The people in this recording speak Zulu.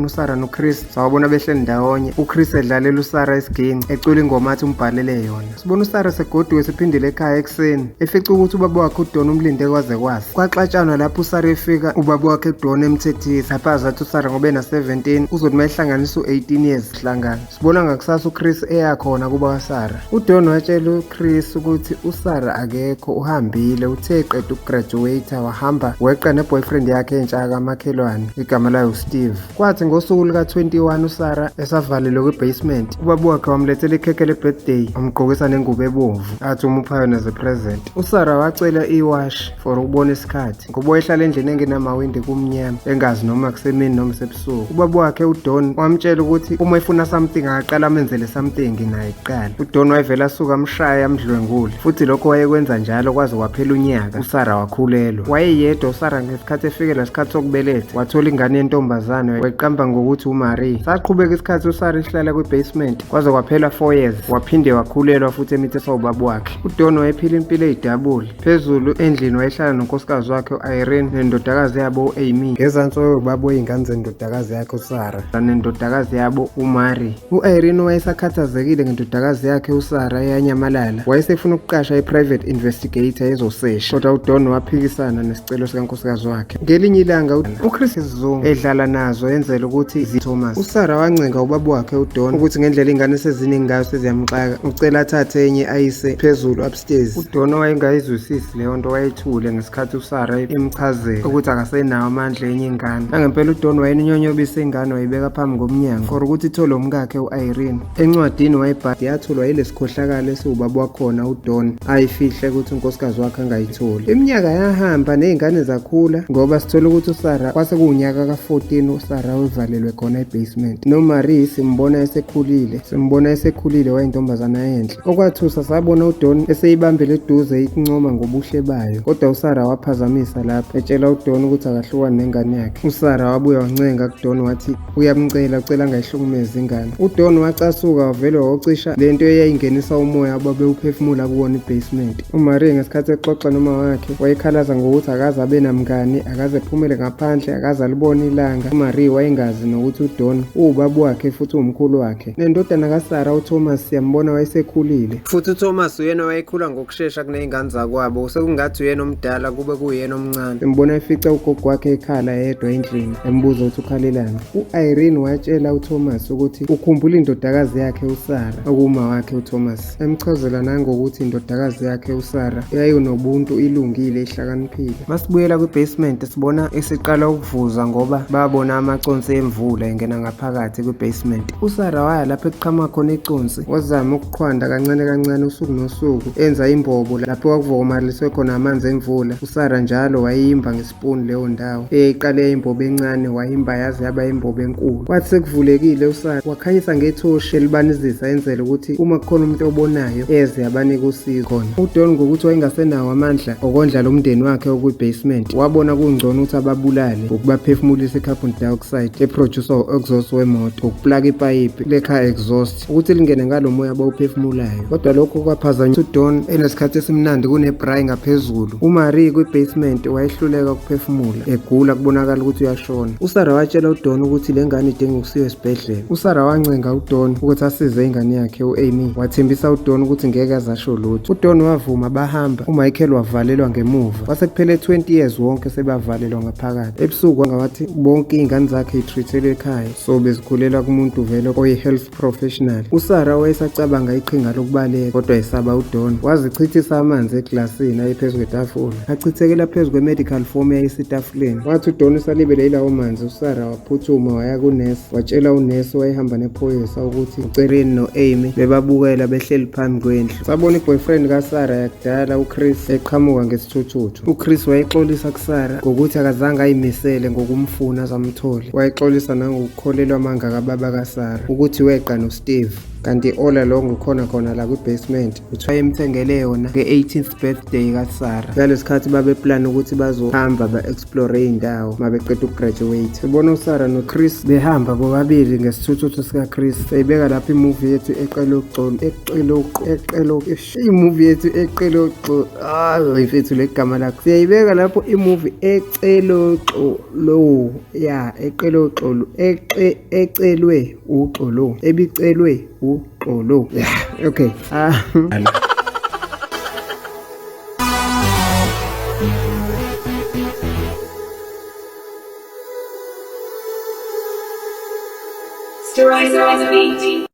USarah noChris sawabona behleli ndawonye, uChris edlalela uSarah isiginci, ecula ingoma athi umbhalele yona. Sibona uSarah segoduke sephindile ekhaya ekuseni, efica ukuthi ubaba wakhe uDon umlinde kwaze kwasa. Kwaxatshanwa lapho uSarah efika ubaba wakhe uDon emthethisa. Lapha azathi uSarah ngoba ena-17 uzothi uma ehlanganisa u-18 years hlangana. Sibona ngakusasa uChris eya khona kuba kaSarah. UDon watshela uChris ukuthi uSarah akekho, uhambile, uthe eqeda ukugraduate wahamba weqa ne-boyfriend yakhe entsha kamakhelwane, igama layo uSteve. Kwathi ngosuku luka-21 uSarah esavalelwe kwi-basement, ubaba wakhe wamlethela ikhekhe le-birthday, wamgqokisa nengubo ebomvu, athi umupha yona as a present. USarah wacela iwashi for ukubona isikhathi, ngoba wayehlala endlini engenamawindi kumnyama, engazi noma kusemini noma sebusuku. Ubaba wakhe uDon wamtshela ukuthi uma efuna something akaqala amenzele something naye kuqala. UDon wayevele asuka amshaye amdlwengule, futhi lokho wayekwenza njalo kwaze kwaphela unyaka. USarah wakhulelwa. Wayeyedwa uSarah ngesikhathi efikelwa isikhathi sokubeletha, wathola ingane yentombazane wayiqamba ngokuthi uMarie. Saqhubeka isikhathi uSarah ehlala kwi-basement kwaze kwaphela 4 years, waphinde wakhulelwa futhi emithiswa ubaba wakhe. UDon wayephila impilo eyidabule. Phezulu endlini wayehlala nonkosikazi wakhe u-Irene nendodakazi yabo u-Amy. Ngezansi wayewubaba wey'ngane zendodakazi yakhe uSarah nendodakazi yabo uMary. U-Irene wayesakhathazekile ngendodakazi yakhe uSarah eyanyamalala. Wayesefuna ukuqasha i-private investigator ezosesha, kodwa uDon waphikisana nesicelo sikankosikazi wakhe. Ngelinye ilanga uChris isizungu edlala nazo enzela ukuthi Thomas. USarah wancenga ubaba wakhe uDon ukuthi ngendlela ingane seziningi ngayo seziyamxaka, ucela athathe enye ayise phezulu upstairs. UDon wayengayizwisisi leyo nto, wayethule ngesikhathi uSarah emchazela ukuthi akasenawo amandla enye ingane. Nangempela uDon wayenyonyobisa ingane wayibeka phambi komnyango for ukuthi ithole umkakhe u-Irene. Encwadini wayebhala yatholwa yilesikhohlakalo esiwubaba wakhona uDon, ayifihle ukuthi unkosikazi wakhe angayitholi. Iminyaka yahamba ney'ngane zakhula ngoba sithola ukuthi uSarah kwase kuwunyaka ka-14 uSarah uvalelwe khona e-basement. NoMarie simbona esekhulile, simbona esekhulile wayintombazana enhle. Okwathusa sabona uDon eseyibambele eduze ikuncoma ngobuhle bayo, kodwa uSarah waphazamisa lapho etshela uDon ukuthi akahlukane nengane yakhe. USarah wabuya wancenga kuDon wathi uyamcela, ucela angayihlukumezi ingane. UDon wacasuka wavele wawocisha lento eyayingenisa umoya ababewuphefumula kuwona i-basement. UMarie ngesikhathi exoxa noma wakhe wayekhalaza ngokuthi akaze abe namngani, akaze ephumele ngaphandle, akaze alibone ilanga. UMarie wayengazi nokuthi uDon uwubaba wakhe futhi uwumkhulu wakhe. Nendodana kaSarah uThomas siyambona wayesekhulile. Futhi uThomas uyena owayekhula ngokushesha kuney'ngane zakwabo, sekungathi uyena omdala kube kuyena omncane. Simbona efica ugogo wakhe ekhala yedwa endlini, embuza ukuthi ukhalelani. U-Irene watshela uThomas ukuthi ukhumbula indodakazi yakhe uSarah, okuwuma wakhe uThomas. Emchazela nangokuthi indodakazi yakhe uSarah yayinobuntu, ilungile, ihlakaniphile. Masibuyela kwi-basement sibona isiqala ukuvuza ngoba babona amaconsi emvula engena ngaphakathi kwi-basement. USarah waya lapho ekuqhamuka khona iconsi, wazama ukuqhwanda kancane kancane usuku nosuku, enza imbobo lapho kwakuvokomaliswe khona amanzi emvula. USarah njalo wayeyimba ngesipuni leyo ndawo. Eyayiqale yayimbobo encane wayimba yaze yaba imbobo enkulu. Kwathi sekuvulekile uSarah wakhanyisa ngethoshi elibanizisa enzela ukuthi uma kukhona umuntu obonayo eze abanike usizo khona. UDon ngokuthi wayengasenawo amandla okondla lo mndeni wakhe okwi-basement, wabona kungcono ukuthi ababulale ngokubaphefumulisa i-carbon dioxide eproducwa u-exhaust wemoto ngokuplaka ipayipi le-car exhaust ukuthi lingene ngalo moya abawuphefumulayo. Kodwa lokhu kwaphazanyiswa uDon enesikhathi esimnandi kunebrayi ngaphezulu. UMarie kwi-basement wayehluleka ukuphefumula, egula kubonakala ukuthi uyashona. USarah watshela uDon ukuthi le ngane idinga ukusiwa esibhedlela. USarah wancenga uDon ukuthi asize ingane yakhe u-Amy, wathembisa uDon ukuthi ngeke azasho lutho. UDon wavuma bahamba, uMichael wavalelwa ngemuva. Kwase kuphele 20 years wonke sebavalelwa ngaphakathi. Ebusuku wathi bonke iy'ngane zakhe yitreathelwe ekhaya, so bezikhulela kumuntu vele oyi-health professional. USarah wayesacabanga iqhinga lokubaleka kodwa esaba uDon. Wazichithisa amanzi eglasini ayephezu kwetafula, achithekela phezu kwe-medical form eyayisetafuleni. Wathi uDon usalibele yilawo manzi, uSarah waphuthuma waya kunesi, watshela unesi owayehamba nephoyisa ukuthi uCerin no-Amy bebabukela behleli phambi kwendlu. Sabona i-boyfriend kaSarah yakudala uChris eqhamuka ngesithuthuthu. UChris wayexolisa kuSarah ngokuthi akazange ayimisele ngokumfuna azamthole. Wayexolisa nangokukholelwa amanga kababa kaSarah ukuthi weqa noSteve. Kanti all along ukhona khona la kwi-basement. Kuthiwa emthengele yona nge-18th birthday kaSara. Ngalesikhathi babeplana ukuthi bazohamba ba-explore iy'ndawo uma beqeda ukugraduate. Sibona uSara noChris behamba bobabili ngesithuthuthu sikaChris. Seyibeka lapho imuvi yethu eqeloxolo eqeloqo eqelo imuvi yethu eqeloxo hayi mfethu le gama lakho. Siyayibeka lapho imuvi eceloxolo ya eqeloxolo eqe ecelwe uxolo ebicelwe uxolo. Yeah, okay. Ah. Stories on the beat.